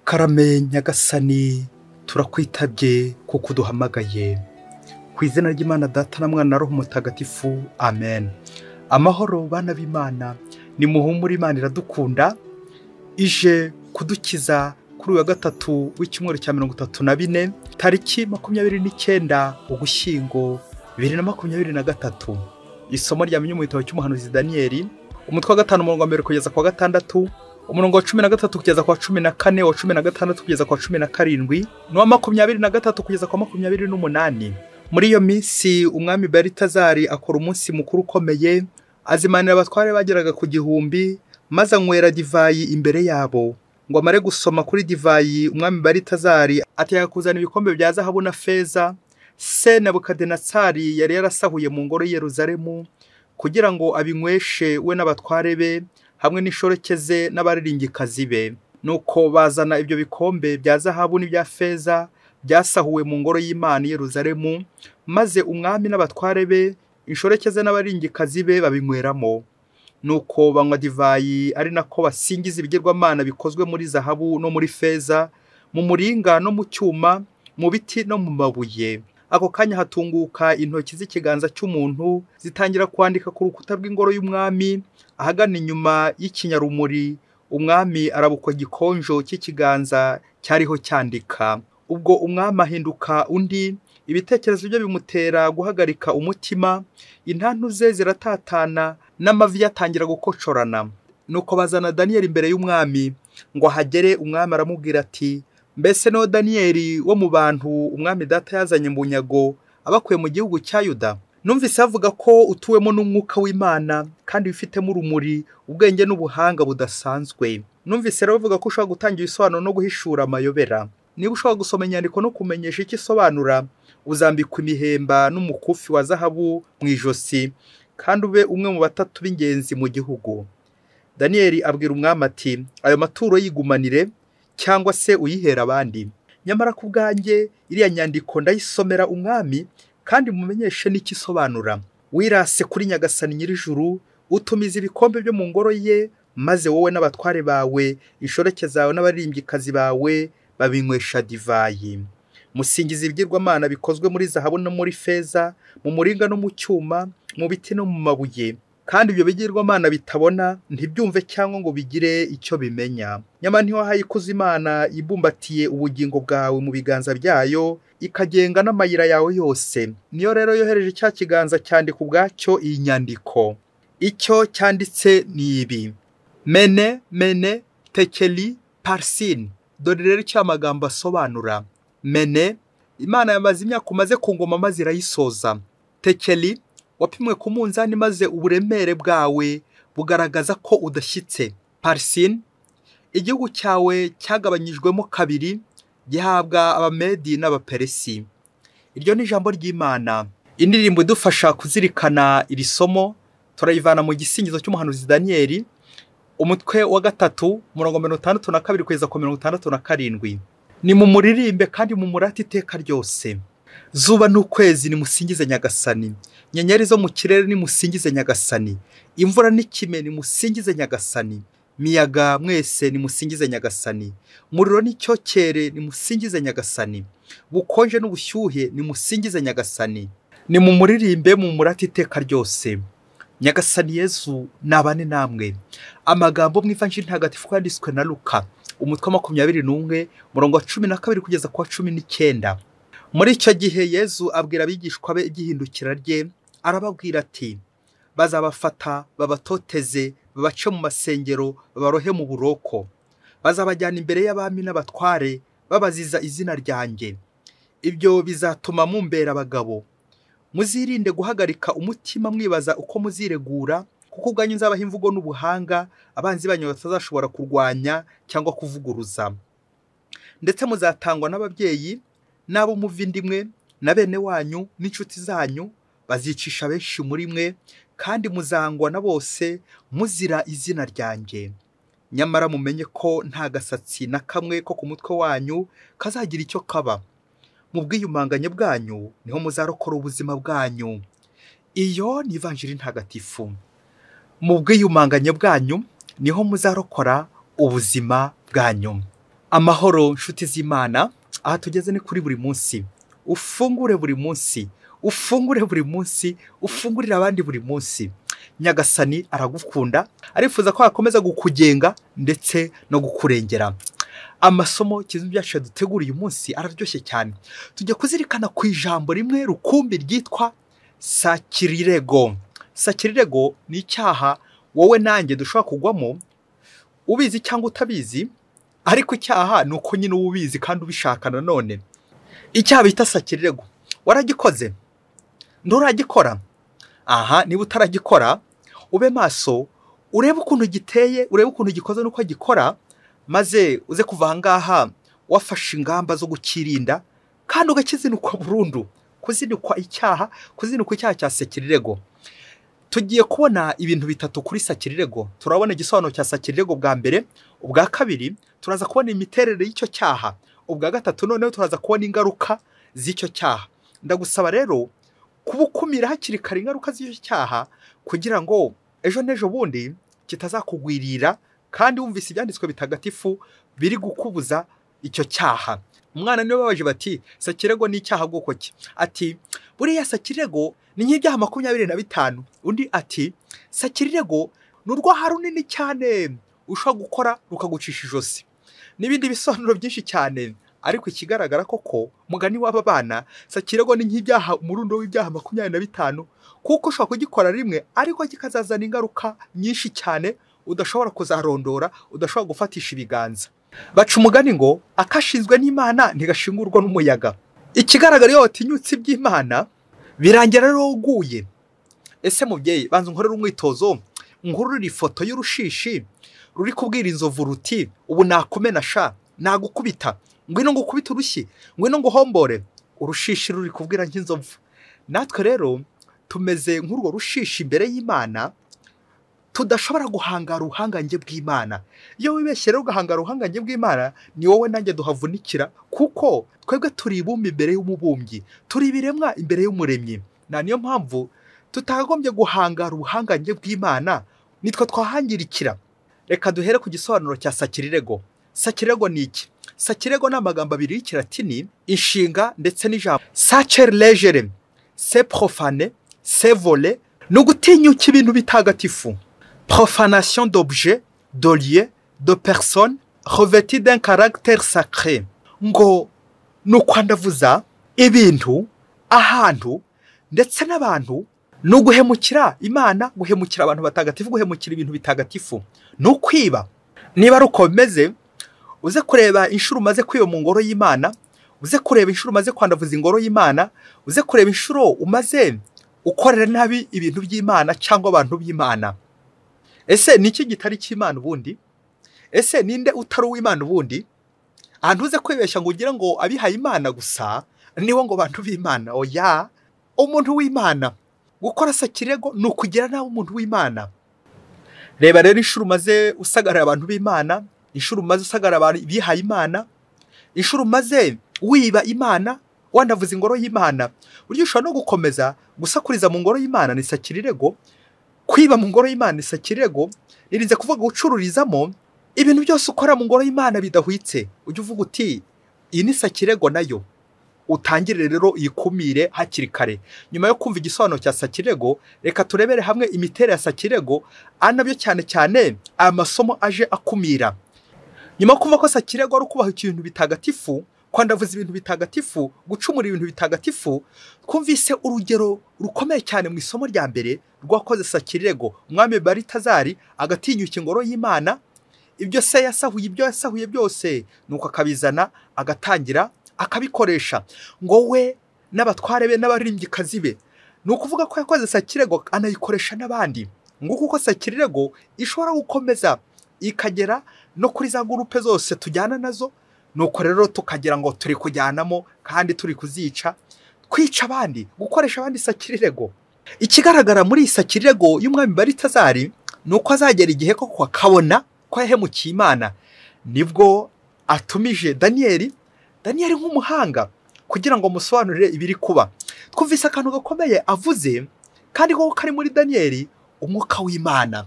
Karame Nyagasani, turakwitabye kuko uduhamagaye. Ku izina ry'Imana Data na Mwana na Roho Mutagatifu, amen. Amahoro bana b'Imana, nimuhumure, Imana iradukunda, ije kudukiza kuri uyu wa gatatu w'icyumweru cya 34, tariki 29 Ugushyingo 2023. Isomo rya mu gitabo cy'umuhanuzi Daniyeli, umutwe wa 5 umurongo wa 1 kugeza ku wa 6, umurongo wa 13 kugeza ku wa 14, wa 16 kugeza ku wa 17, n'uwa 23 kugeza ku wa 28. Muri iyo minsi umwami Belitazari akora umunsi mukuru ukomeye, azimanira abatware bageraga ku 1000, maze anywera divayi imbere yabo. Ngo amare gusoma kuri divayi, umwami Belitazari ategeka kuzana ibikombe bya zahabu na feza se Nebukadinezari yari yarasahuye mu ngoro y'i Yerusalemu, kugira ngo abinyweshe we n'abatware be hamwe n'inshoreke ze n'abariringikazi be. Nuko bazana ibyo bikombe bya zahabu n'ibya feza byasahuwe mu ngoro y'Imana i Yerusalemu, maze umwami n'abatware be, inshoreke ze n'abaringikazi be babinyweramo. Nuko banywa divayi ari nako basingiza ibigirwamana bikozwe muri zahabu no muri feza, mu muringa no mu cyuma, mu biti no mu mabuye. Ako kanya hatunguka intoki z'ikiganza cy'umuntu, zitangira kwandika ku rukuta rw'ingoro y'umwami ahagana inyuma y'ikinyarumuri. Umwami arabukwa igikonjo cy'ikiganza cyariho cyandika. Ubwo umwami ahinduka undi, ibitekerezo bye bimutera guhagarika umutima, intantu ze ziratatana n'amavi yatangira gukocorana. Nuko bazana Daniyeli imbere y'umwami ngo ahagere. Umwami aramubwira ati: mbese no Daniyeli wo mu bantu umwami data yazanye mu bunyago abakuye mu gihugu cya Yuda? Numvise avuga ko utuwemo n'umwuka w'Imana kandi wifitemo urumuri, ubwenge n'ubuhanga budasanzwe. Numvise rero bavuga ko ushobora gutanga ibisobanuro no guhishura amayobera. Niba ushobora gusoma inyandiko no kumenyesha icyo isobanura, uzambikwa imihemba n'umukufi wa zahabu mu ijosi, kandi ube umwe mu batatu b'ingenzi mu gihugu. Daniyeli abwira umwami ati: ayo maturo yigumanire, cyangwa se uyihera abandi. Nyamara ku bwanjye iriya nyandiko ndayisomera umwami, kandi mumenyeshe n'icyo isobanura. Wirase kuri Nyagasani nyir'ijuru, utumiza ibikombe byo mu ngoro ye, maze wowe n'abatware bawe, inshoreke zawe n'abaririmbyikazi bawe babinywesha divayi. Musingiza ibigirwamana bikozwe muri zahabu no muri feza, mu muringa no mu cyuma, mu biti no mu mabuye. Kandi ibyo bigirwamana bitabona, ntibyumve cyangwa ngo bigire icyo bimenya. Nyamara ntiwahaye ikuzo Imana ibumbatiye ubugingo bwawe mu biganza byayo, ikagenga n'amayira yawe yose. Niyo rero yohereje cya kiganza cyandika ubwacyo iyi nyandiko. Icyo cyanditse ni ibi: Mene, mene, tekeli, parsine. Dore rero icyo amagambo asobanura. Mene, Imana yamaze imyaka umaze ku ngoma maze irayisoza. Tekeli, wapimwe ku munzani maze uburemere bwawe bugaragaza ko udashyitse. Parsine, igihugu cyawe cyagabanyijwemo kabiri, gihabwa Abamedi n'Abaperesi. Iryo ni ijambo ry'Imana. Indirimbo idufasha kuzirikana iri somo turayivana mu gisingizo cy'umuhanuzi Daniyeli, umutwe wa 3 umurongo 62 kugeza ku 67. Nimumuririmbe kandi mumurate iteka ryose. Zuba n'ukwezi nimusingize Nyagasani, nyenyeri zo mu kirere nimusingize Nyagasani, imvura n'ikime nimusingize Nyagasani, miyaga mwese nimusingize Nyagasani, umuriro n'icyokere nimusingize Nyagasani, bukonje n'ubushyuhe nimusingize Nyagasani. Nimumuririmbe mumurate iteka ryose. Nyagasani Yezu nabane namwe. Amagambo mu Ivanjiri Ntagatifu yanditswe na Luka, umutwe wa 21 umurongo wa 12 kugeza ku wa 19. Muri icyo gihe Yezu abwira abigishwa be iby'ihindukira rye, arababwira ati: bazabafata babatoteze, babace mu masengero, babarohe mu buroko, bazabajyana imbere y'abami n'abatware, babaziza izina ryanjye. Ibyo bizatuma mumbera abagabo. Muzirinde guhagarika umutima mwibaza uko muziregura, kuko ubwanyu nzabaha imvugo n'ubuhanga abanzi banyu batazashobora kurwanya cyangwa kuvuguruza. Ndetse muzatangwa n'ababyeyi n'abo muvindimwe na bene wanyu n'inshuti zanyu, bazicisha benshi muri mwe, kandi muzangwa na bose muzira izina ryanjye. Nyamara mumenye ko nta gasatsi na kamwe ko ku mutwe wanyu kazagira icyo kaba. Mu bwiyumanganye bwanyu niho muzarokora ubuzima bwanyu. Iyo ni Ivanjiri Ntagatifu. Mu bwiyumanganye bwanyu niho muzarokora ubuzima bwanyu. Amahoro nshuti z'Imana, aha tugeze ni kuri buri munsi. Ufungure buri munsi, ufungure buri munsi, ufungurire abandi buri munsi. Nyagasani aragukunda, arifuza ko akomeza kukugenga ndetse no kukurengera. Amasomo Kiliziya byacu yaduteguriye uyu munsi araryoshye cyane. Tujya kuzirikana ku ijambo rimwe rukumbi ryitwa sakirirego. Sakirirego ni icyaha wowe nanjye dushobora kugwamo ubizi cyangwa utabizi, ariko icyaha ni uko nyine uba ubizi kandi ubishaka nanone. Icyaha bita sakirirego waragikoze? Nturagikora? Aha, niba utaragikora ube maso, urebe ukuntu giteye, urebe ukuntu gikoze n'uko gikora, maze uze kuva aha ngaha wafashe ingamba zo gukirinda kandi ugakizinukwa burundu. Kuzinukwa icyaha, kuzinukwa icyaha cya sakirirego. Tugiye kubona ibintu bitatu kuri sakirirego. Turabona igisobanuro cya sakirirego bwa mbere, ubwa kabiri turaza kubona imiterere y'icyo cyaha, ubwa gatatu noneho turaza kubona ingaruka z'icyo cyaha. Ndagusaba rero kubukumira hakiri kare ingaruka z'icyo cyaha kugira ngo ejo n'ejo bundi kitazakugwirira, kandi wumvise ibyanditswe bitagatifu biri gukubuza icyo cyaha. Umwana niwe babaje bati sakirego ni icyaha bwoko ki? Ati buriya sakirego ni nk'ibyaha 25. Undi ati sakirirego ni urwaha runini cyane ushobora gukora rukagucisha ijosi, n'ibindi bisobanuro byinshi cyane. Ariko ikigaragara koko mugani w'aba bana, sakirego ni nk'ibyaha, umurundo w'ibyaha 25, kuko ushobora kugikora rimwe ariko kikazazana ingaruka nyinshi cyane udashobora kuzarondora, udashobora gufatisha ibiganza. Baca umugani ngo akashinzwe n'Imana ntigashingurwa n'umuyaga. Ikigaragara iyo watinyutse iby'Imana birangira rero uguye. Ese mubyeyi, banza unkorere umwitozo, nkurure ifoto y'urushishi ruri kubwira inzovu ruti ubu nakumena sha, nagukubita, ngwino ngukubite urushyi, ngwino nguhombore. Urushishi ruri kubwira nk'inzovu. Natwe rero tumeze nk'urwo rushishi imbere y'Imana, tudashobora guhangara ubuhangange bw'Imana. Iyo wibeshye rero ugahangara ubuhangange bw'Imana, ni wowe nanjye duhavunikira, kuko twebwe turi ibumba imbere y'umubumbyi, turi ibiremwa imbere y'umuremyi. Na niyo mpamvu tutagombye guhangara ubuhangange bw'Imana, nitwe twahangirikira. Reka duhere ku gisobanuro cya sakirirego. Sakirirego ni iki? Sakirirego ni amagambo abiri y'ikilatini, inshinga ndetse n'ijambo. Sacer legere, se profane, se voler, ni ugutinyuka ibintu bitagatifu. Profanation d'objets, de lieux, de personnes revêtues d'un caractère sacré. Ngo ni ukwandavuza ibintu, ahantu ndetse n'abantu, ni uguhemukira Imana, guhemukira abantu batagatifu, guhemukira ibintu bitagatifu, ni ukwiba. Niba ari uko bimeze, uze kureba inshuro umaze kwiba mu ngoro y'Imana, uze kureba inshuro umaze kwandavuza ingoro y'Imana, uze kureba inshuro umaze ukorera nabi ibintu by'Imana cyangwa abantu b'Imana. Ese ni iki gitari cy'Imana ubundi? Ese ninde utari uw'Imana ubundi? Ahantu uze kwibeshya ngo ugire ngo abihaye Imana gusa niwo ngo bantu b'Imana. Oya, umuntu w'Imana gukora sakirego ni ukugira nabi umuntu w'Imana. Reba rero inshuro umaze usagarira abantu b'Imana, inshuro umaze usagarira abantu bihaye Imana, inshuro umaze wiba Imana, wandavuza ingoro y'Imana. Buryo ushobora no gukomeza gusakuriza mu ngoro y'Imana ni sakirirego, kwiba mu ngoro y'Imana ni sakirego, nirinze kuvuga gucururizamo. Ibintu byose ukora mu ngoro y'Imana bidahwitse, ujye uvuga uti iyi ni sakirego nayo. Utangire rero ikumire hakiri kare. Nyuma yo kumva igisobanuro cya sakirego, reka turebere hamwe imiterere ya sakirego, anabyo cyane cyane amasomo aje akumira. Nyuma yo kumva ko sakirego ari ukubaha ibintu bitagatifu, kwandavuza ibintu bitagatifu, gucumura ibintu bitagatifu, twumvise urugero rukomeye cyane mu isomo rya mbere rwakoze sakirirego. Umwami Baritazari agatinyuka ingoro y'Imana, ibyo se yasahuye, ibyo yasahuye byose nuko akabizana agatangira akabikoresha ngo we n'abatware be n'abaririmbyikazi be. Ni ukuvuga ko yakoze sakirego anayikoresha n'abandi. Ngo kuko sakirirego ishobora gukomeza ikagera no kuri za gurupe zose tujyana nazo, nuko rero tukagira ngo turi kujyanamo kandi turi kuzica, kwica abandi, gukoresha abandi sakirirego. Ikigaragara muri sakirirego y'umwami Baritazari ni uko azagera igihe koko akabona ko yahemukiye Imana. Nibwo atumije Daniyeli, Daniyeli nk'umuhanga, kugira ngo musobanurire ibiri kuba. Twumvise akantu gakomeye avuze, kandi koko kari muri Daniyeli, umwuka w'Imana.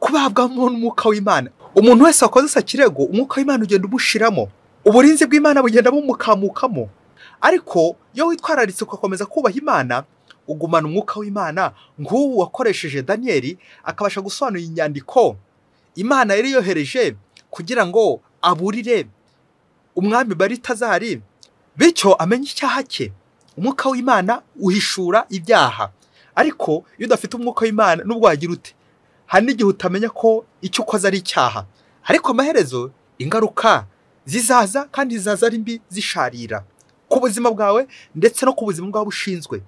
Kubabwamo n'umwuka w'Imana. Umuntu wese wakoze sakirego, umwuka w'Imana ugenda umushiramo. Uburinzi bw'Imana bugenda bumukamukamo. Ariko iyo witwararitse ugakomeza kubaha Imana, ugumana umwuka w'Imana nk'ubu wakoresheje Daniyeli akabasha gusobanura inyandiko Imana yari yohereje kugira ngo aburire umwami Baritazari, bityo amenye icyaha cye. Umwuka w'Imana uhishura ibyaha. Ariko iyo udafite umwuka w'Imana nubwo wagira ute, hari n'igihe utamenya ko icyo ukoze ari icyaha, ariko amaherezo ingaruka zizaza, kandi zizaza ari mbi, zisharira ku buzima bwawe ndetse no ku buzima bw'abo ushinzwe.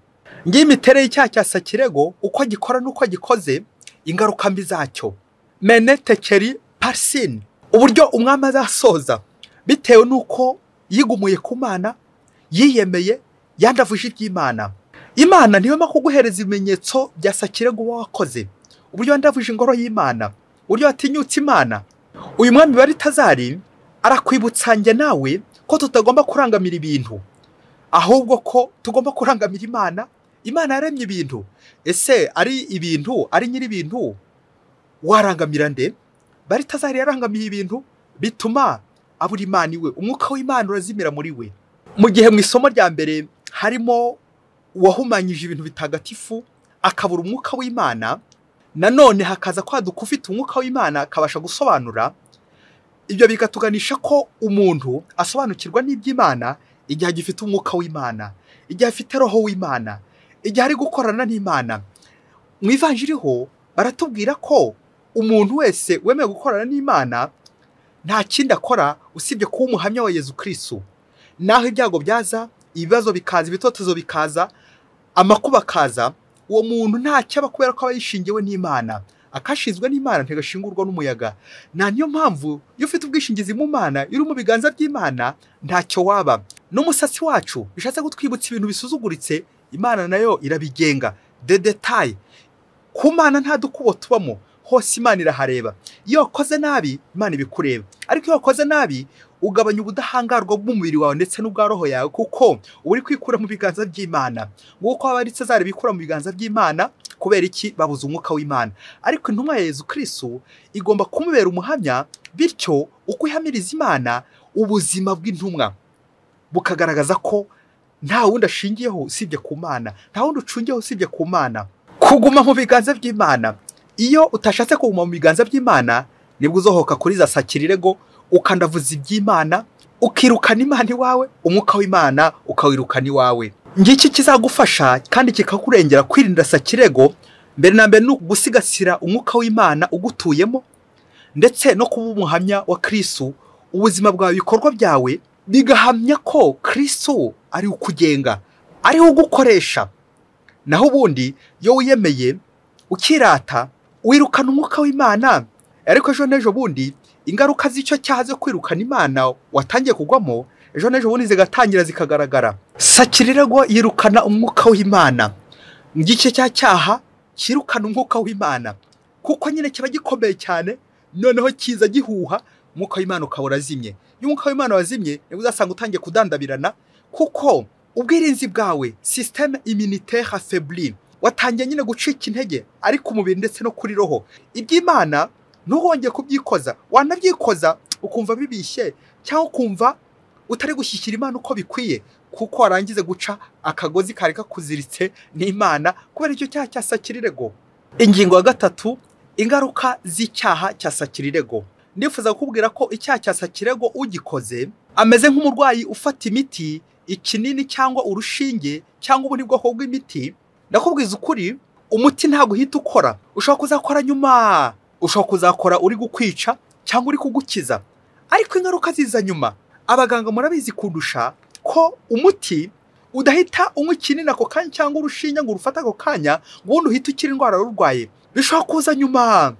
Ngiyi imiterere y'icyaha cya sakirego, uko gikora n'uko gikoze, ingaruka mbi zacyo. Mene tekeri parsini, uburyo umwami azasoza bitewe n'uko yigumuye ku Mana, yiyemeye, yandavuje iby'Imana. Imana ntiyoma kuguhereza ibimenyetso bya sakirego uba wakoze, uburyo wandavuje ingoro y'Imana, uburyo watinyutse Imana. Uyu mwami Baritazari arakwibutsa njye nawe ko tutagomba kurangamira ibintu, ahubwo ko tugomba kurangamira Imana. Imana yaremye ibintu. Ese ari ibintu, ari nyiri ibintu, warangamira nde? Baritazari yarangamiye ibintu bituma abura Imana iwe, umwuka w'Imana urazimira muri we. Mu gihe mu isomo rya mbere harimo uwahumanyije ibintu bitagatifu akabura umwuka w'Imana, nanone hakaza kwaduka ufite umwuka w'Imana akabasha gusobanura. Ibyo bikatuganisha ko umuntu asobanukirwa n'iby'Imana igihe agifite umwuka w'Imana, igihe afite roho w'Imana, igihe ari gukorana n'Imana. Mu ivanjiri ho baratubwira ko umuntu wese wemeye gukorana n'Imana nta kindi akora usibye kuba umuhamya wa Yezu Kristo. Naho ibyago byaza, ibibazo bikaza, ibitotezo bikaza, amakuba akaza, uwo muntu ntacyo aba kubera ko aba yishingiwe n'Imana. Akashinzwe n'Imana ntigashingurwa n'umuyaga. Na niyo mpamvu iyo ufite ubwishingizi mu Mana, iyo uri mu biganza by'Imana, ntacyo waba. N'umusatsi wacu bishatse kutwibutsa ibintu bisuzuguritse, Imana nayo irabigenga. De detail. Ku Mana nta dukubo tubamo, hose Imana irahareba. Iyo wakoze nabi, Imana ibikureba. Ariko iyo wakoze nabi, ugabanya ubudahangarwa bw'umubiri wawe ndetse n'ubwa roho yawe, kuko uri kwikura mu biganza by'Imana. Nguko Abaritazari bikura mu biganza by'Imana kubera iki? Babuze umwuka w'Imana. Ariko intumwa ya Yezu Kristo igomba kumubera umuhamya, bityo uko ihamiriza Imana, ubuzima bw'intumwa bukagaragaza ko nta wundi ashingiyeho usibye ku Mana, nta wundi ucungiyeho usibye ku Mana. Kuguma mu biganza by'Imana. Iyo utashatse kuguma mu biganza by'Imana, nibwo uzohoka kuri za sakirirego, ukandavuza iby'Imana, ukirukana Imana iwawe, umwuka w'Imana ukawirukana iwawe. Ngiki kizagufasha kandi kikakurengera kwirinda sakirego, mbere na mbere ni ugusigasira umwuka w'Imana ugutuyemo, ndetse no kuba umuhamya wa Kristo. Ubuzima bwawe, ibikorwa byawe bigahamya ko Kristo ari ukugenga, ari ugukoresha. Naho ubundi iyo wiyemeye ukirata, wirukana umwuka w'Imana. Ariko ejo n'ejo bundi ingaruka z'icyo cyaha zo kwirukana Imana watangiye kugwamo, ejo n'ejo bundi zigatangira zikagaragara. Sakirirego yirukana umwuka w'Imana. Ngiki cya cyaha kirukana umwuka w'Imana, kuko nyine kiba gikomeye cyane, noneho kiza gihuha, umwuka w'Imana ukaba urazimye. Iyo umwuka w'Imana wazimye, nibwo uzasanga utangiye kudandabirana, kuko ubwirinzi bwawe, système immunitaire affaibli, watangiye nyine gucika intege, ariko umubiri ndetse no kuri roho. Iby'Imana ntuhongeye kubyikoza, wanabyikoza ukumva bibishye, cyangwa ukumva utari gushyikira Imana uko bikwiye, kuko warangize guca akagozi kari kakuziritse n'Imana kubera icyo cyaha cya sakirirego. Ingingo ya gatatu, ingaruka z'icyaha cya sakirirego. Ndifuza kukubwira ko icyaha cya sakirego ugikoze ameze nk'umurwayi ufata imiti, ikinini cyangwa urushinge cyangwa ubundi bwoko bw'imiti. Ndakubwiza ukuri, umuti ntabwo uhita ukora, ushobora kuzakora nyuma, ushobora kuzakora uri gukwica cyangwa uri kugukiza, ariko ingaruka ziza nyuma. Abaganga murabizi kundusha ko umuti udahita unywa ikinini ako kanya cyangwa urushinge ngo urufate ako kanya, ngo ubundi uhite ukira indwara urwaye. Bishobora kuza nyuma,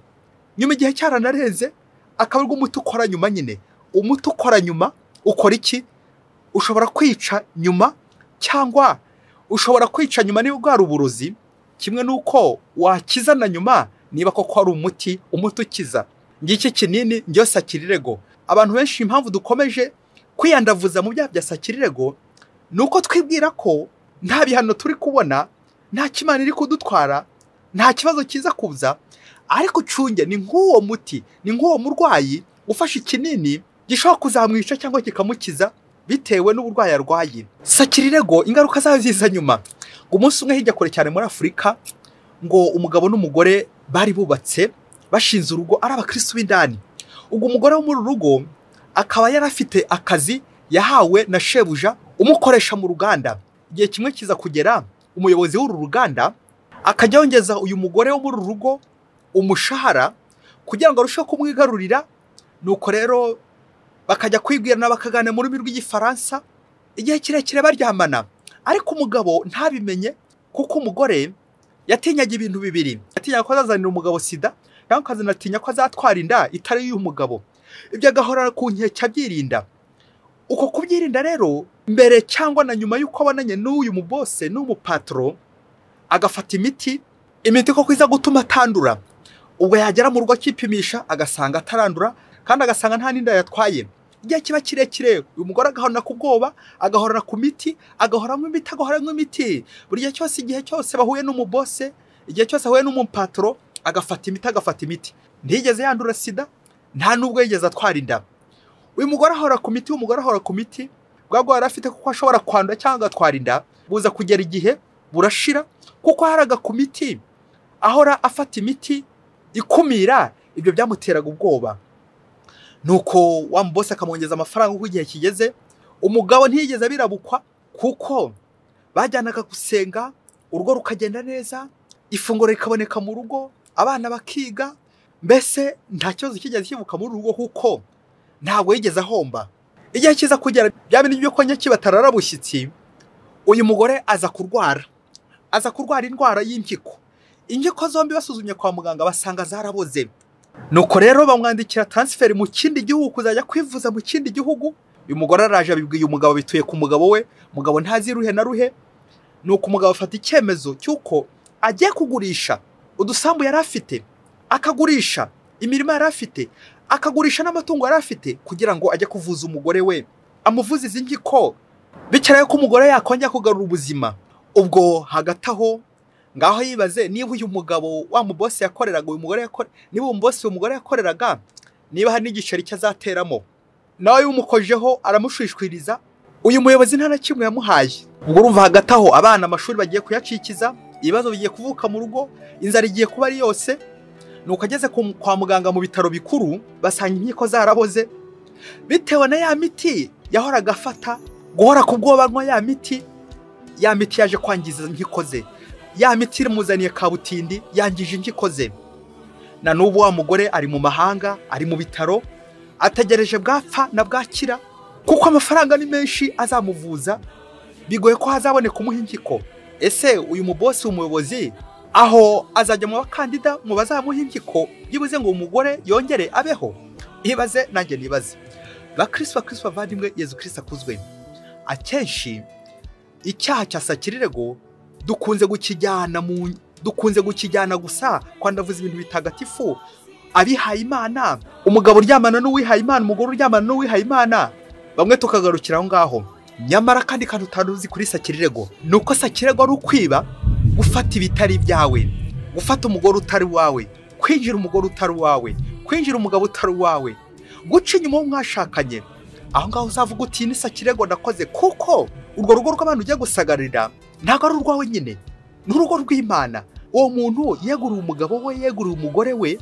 nyuma igihe cyaranarenze, akaba aribwo umuti ukora nyuma nyine. Umuti ukora nyuma ukora iki? Ushobora kwica nyuma, cyangwa ushobora kwica nyuma niba bwari uburozi, kimwe nuko wakiza na nyuma niba koko ari umuti, umuti ukiza. Ngiki kinini ngiyo sakirirego. Abantu benshi impamvu dukomeje kwiyandavuza mu byaha bya sakirirego nuko twibwira ko nta bihano turi kubona, nta kimana iri kudutwara, nta kibazo kiza kuza. Ariko ucunge, ni nk'uwo muti, ni nk'uwo murwayi ufashe ikinini gishobora kuzamwica cyangwa kikamukiza bitewe n'uburwayi arwaye. Sakirirego ingaruka zayo ziza nyuma. Ngo umunsi umwe hirya kure cyane muri Afurika, ngo umugabo n'umugore bari bubatse bashinze urugo ari abakristo b'indani. Ubwo umugore wo muri rugo akaba yari afite akazi yahawe na shebuja umukoresha mu ruganda. Igihe kimwe kiza kugera umuyobozi w'uru ruganda akajya yongeza uyu mugore wo muri rugo umushahara kugira ngo arusheho kumwigarurira. Nuko rero bakajya kwibwirana bakaganira mu rurimi rw'Igifaransa igihe kirekire baryamana, ariko umugabo ntabimenye kuko umugore yatinyaga ibintu bibiri. Yatinyaga ko azazanira umugabo sida, cyangwa akazanatinya ko azatwara inda itari y'umugabo. Ibyo agahora ku nkeke abyirinda. Uko kubyirinda rero, mbere cyangwa na nyuma y'uko abonanye n'uyu mubose n'umupatro, agafata imiti koko iza gutuma atandura. Ubwo yagera mu rugo akipimisha agasanga atarandura, kandi agasanga nta n'inda yatwaye. Igihe kiba kirekire uyu mugore agahorana ku bwoba, agahorana ku miti, agahoranywa imiti, agahoranywa imiti. Buri gihe cyose, igihe cyose bahuye n'umubose, igihe cyose ahuye n'umupatro, agafata imiti, agafata imiti. Ntiyigeze yandura sida, nta nubwo yigeze atwara inda. Uyu mugore ahora ku miti, umugore ahora ku miti, bwa bwoba afite kuko ashobora kwandura cyangwa agatwara inda, buza kugera igihe burashira kuko haraga ku miti, ahora afata imiti ikumira ibyo byamuteraga ubwoba. Nuko wa mubose akamwongeza amafaranga uko igihe kigeze. Umugabo ntiyigeze abirabukwa kuko bajyanaga gusenga, urugo rukagenda neza, ifunguro rikaboneka mu rugo, abana bakiga, mbese nta kibazo kigeze kivuka muri rugo kuko ntabwo yigeze ahomba. Igihe kiza kugera bya bintu byo konya kibatarara bushyitsi, uyu mugore aza kurwara indwara y'impyiko. Impyiko zombi basuzumye kwa muganga basanga zaraboze. Nuko rero bamwandikira transfer mu kindi gihugu kuzajya kwivuza mu kindi gihugu. Uyu mugore araje abibwiye umugabo, bituye ku mugabo we, mugabo ntazi ruhe na ruhe. Nuko umugabo afata icyemezo cy'uko agiye kugurisha udusambu yari afite, akagurisha imirima yari afite, akagurisha n'amatungo yari afite kugira ngo ajye kuvuza umugore we, amuvuze izi nkiko, bityo ko umugore yakongera kugarura ubuzima. Ubwo hagati aho ngaho yibaze niba uyu mugabo wa mubose yakoreraga uyu mugore niba umubose uyu mugore yakoreraga, niba hari n'igiceri cyazateramo. Nawe yumukojeho aramushwishwiriza. Uyu muyobozi nta na kimwe yamuhaye. Ubwo urumva hagati aho abana amashuri bagiye kuyacikiza, ibibazo bigiye kuvuka mu rugo, inzara igiye kuba ari yose. Nuko ageze kwa muganga mu bitaro bikuru basanga inkiko zaraboze bitewe na ya miti yahoraga afata, guhora ku bwoba anywa ya miti yaje kwangiza inkiko ze. Ya miti imuzaniye kabutindi yangije inkiko ze. Na n'ubu wa mugore ari mu mahanga, ari mu bitaro, ategereje bwapfa na bwakira kuko amafaranga ni menshi azamuvuza, bigoye ko hazaboneka umuha inkiko. Ese uyu mubosi umuyobozi aho azajya mu bakandida mu bazamuha inkiko byibuze ngo umugore yongere abeho? Ibaze nanjye nibaze. Bakristo bakristo bavandimwe, Yezu Kristo akuzwe. Akenshi icyaha cya sakirirego dukunze gukijyana gusa kwandavuza ibintu bitagatifu. Abihaye Imana, umugabo uryamana n'uwihaye Imana, umugore uryamana n'uwihaye Imana, bamwe tukagarukira aho ngaho. Nyamara kandi kantu utaruzi kuri sakirirego nuko sakirirego ari ukwiba, gufata ibitari byawe, gufata umugore utari wawe, kwinjira umugore utari wawe, kwinjira umugabo utari wawe, guca inyuma uwo mwashakanye. Aho ngaho uzavuga uti ni sakirego nakoze, kuko urwo rugo rw'abantu ugiye gusagarira ntabwo ari urwawe nyine, ni urugo rw'Imana. Uwo muntu yeguriwe umugabo we, yeguriwe umugore we,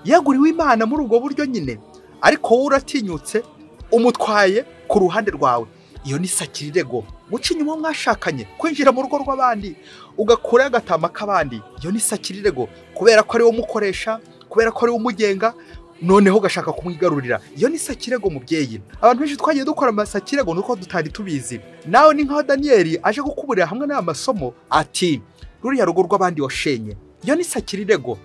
yeguriwe Imana muri ubwo buryo nyine, ariko wowe uratinyutse umutwaye ku ruhande rwawe. Iyo ni sakirirego. Guca inyuma mwashakanye, kwinjira mu rugo rw'abandi ugakura agatama k'abandi, iyo ni sakirirego, kubera ko ari wo mukoresha, kubera ko ari wo umugenga, noneho ugashaka kumwigarurira. Iyo ni sakirego mubyeyi. Abantu benshi twagiye dukora amasakirego nuko tutari tubizi. Nawe ni nka Daniel aje kukuburira hamwe n'aya masomo ati ruriya rugo rw'abandi washenye, iyo ni sakirirego.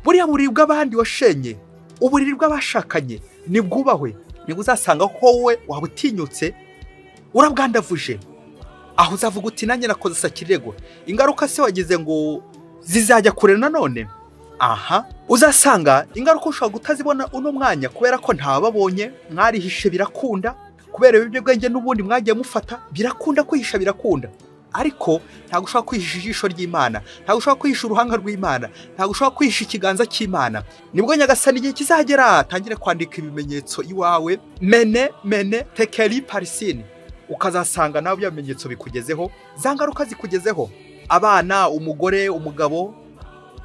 Buriya buriri bw'abandi washenye, uburiri bw'abashakanye nibwubahwe, nibwo uzasanga ko wowe waba utinyutse urabwandavuje. Aho uzavuga uti nanjye nakoze sakirego. Ingaruka se wagize ngo zizajya kure nanone? Aha uzasanga ingaruka ushobora kutazibona uno mwanya kubera ko ntababonye, mwarihishe birakunda, kubera ibiyobyabwenge n'ubundi mwagiye mufata birakunda, kwihisha birakunda. Ariko ntabwo ushobora kwihisha ijisho ry'Imana, ntabwo ushobora kwihisha uruhanga rw'Imana, ntabwo ushobora kwihisha ikiganza cy'Imana. Nibwo Nyagasani igihe kizagera atangire kwandika ibimenyetso iwawe, mene mene tekeri parisini, ukazasanga nawe bya bimenyetso bikugezeho, za ngaruka zikugezeho. Abana, umugore, umugabo,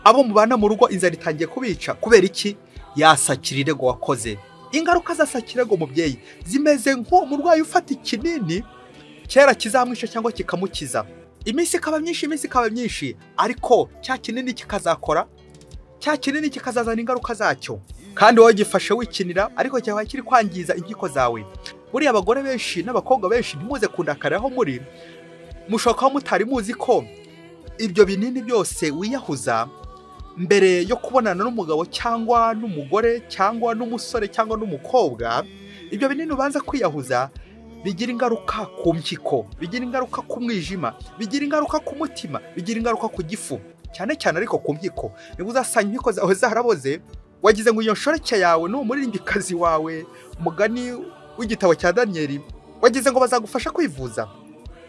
abo mubana mu rugo inzara itangiye kubica. Kubera iki? Yasakira irego wakoze. Ingaruka za sakirego mubyeyi zimeze nk'uwo murwayi ufata ikinini kera kizamwisha cyangwa kikamukiza, iminsi ikaba myinshi, iminsi ikaba myinshi, ariko cya kinini kikazakora, cya kinini kikazazana ingaruka zacyo, kandi wowe gifashe wikinira, ariko cyaba kiri kwangiza impyiko zawe. Buriya abagore benshi n'abakobwa benshi ntimuze kundakariraho muri, mushobora kuba mutari muzi ko ibyo binini byose wiyahuza mbere yo kubonana n'umugabo cyangwa n'umugore cyangwa n'umusore cyangwa n'umukobwa, ibyo binini ubanza kwiyahuza bigira ingaruka ku mpyiko, bigira ingaruka ku mwijima, bigira ingaruka ku mutima, bigira ingaruka ku gifu, cyane cyane ariko ku mpyiko. Niba uzasanga impyiko zawe zaraboze, wagize ngo iyo nshoreke yawe n'uwo muririmbyikazi wawe, umugani w'igitabo cya Daniyeli, wagize ngo bazagufasha kwivuza.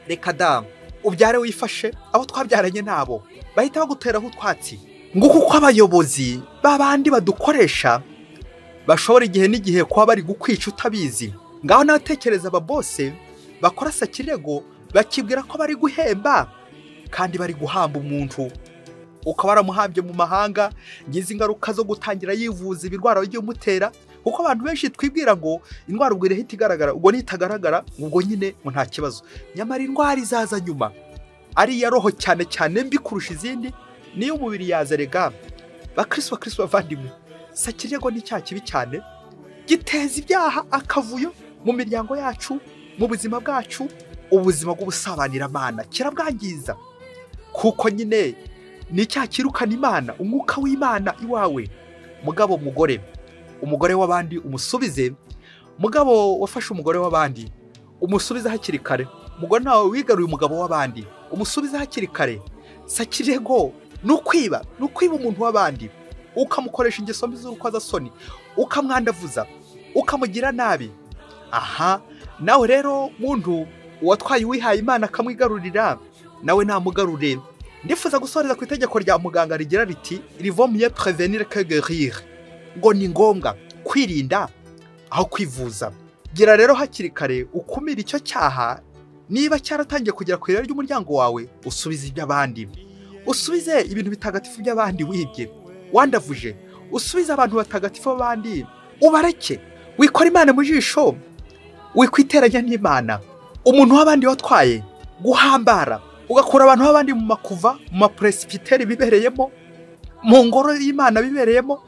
Reka da, ubyare wifashe, abo twabyaranye nabo bahita baguteraho utwatsi. Nguko uko abayobozi babandi badukoresha bashobora igihe n'igihe kuba bari gukwica utabizi. Ngaho natekereza aba bose bakora sakirego bakibwira ko bari guhemba kandi bari guhamba umuntu, ukaba waramuhambye mu mahanga. Ngize ingaruka zo gutangira yivuza ibirwara bigiye umutera, kuko abantu benshi twibwira ngo indwara ubwo irahita igaragara, ubwo nitagaragara ubwo nyine ngo nta kibazo. Nyamara indwara izaza nyuma ari iya roho cyane cyane mbi kurusha izindi, niyo umubiri yazerega. Bakristo bakristo bavandimwe, sakirego ni cya kibi cyane giteza ibyaha, akavuyo mu miryango yacu, mu buzima bwacu, ubuzima bw'ubusabanyiramana kirabwangiza, kuko nyine ni cya kirukana Imana, umwuka w'Imana iwawe. Mugabo mugore, umugore w'abandi umusubize. Mugabo wafashe umugore w'abandi umusubize hakiri kare. Umugore nawe wigaruye umugabo w'abandi umusubize hakiri kare. Sakirego nukwiba, nukwiba umuntu w'abandi, ukamukoresha ingeso mbi z'urukozasoni, ukamwandavuza, ukamugira nabi. Aha nawe rero muntu uwatwaye uwihaye Imana akamwigarurira, nawe namugarure. Ndifuza gusoreza ku itegeko rya muganga rigira riti il vaut mieux prévenir que guérir, ngo ni ngombwa kwirinda aho kwivuza. Gira rero hakiri kare ukumira icyo cyaha, niba cyaratangiye kugera ku irari ry'umuryango wawe, usubize iby'abandi, usubize ibintu bitagatifu by'abandi wibye, wandavuje, usubize abantu batagatifu b'abandi, ubareke. Wikora Imana mu jisho, wikwiteranya n'Imana. Umuntu w'abandi watwaye guhambara, ugakura abantu b'abandi mu makuva, mu mapresipiteri bibereyemo, mu ngoro y'Imana bibereyemo,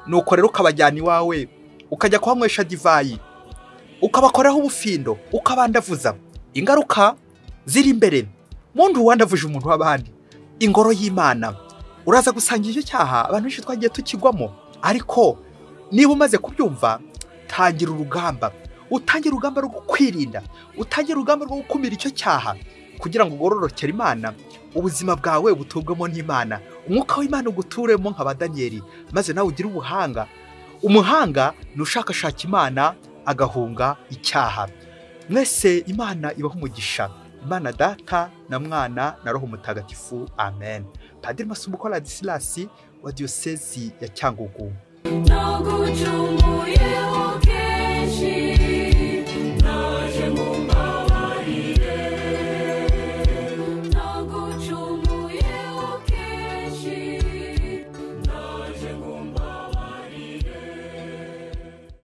nuko rero ukabajyana iwawe, ukajya kuhanywesha divayi, ukabakoraho ubufindo, ukabandavuza. Ingaruka ziri imbere. Muntu wandavuje umuntu w'abandi, ingoro y'Imana, uraza gusanga icyo cyaha abantu benshi twagiye tukigwamo. Ariko niba umaze kubyumva, tangira urugamba, utangira urugamba rwo kwirinda, utangira urugamba rwo gukumira icyo cyaha, kugira ngo ugororokere Imana, ubuzima bwawe butubwemo n'Imana, umwuka w'Imana uguturemo nka ba Daniyeli, maze nawe ugire ubuhanga. Umuhanga ni ushakashaka Imana agahunga icyaha. Mwese Imana ibaha umugisha. Imana Data na Mwana na Roho Mutagatifu. Amen. Padiri Masumbuko Ladislas wa Diyosezi ya Cyangugu. Nagucumuye.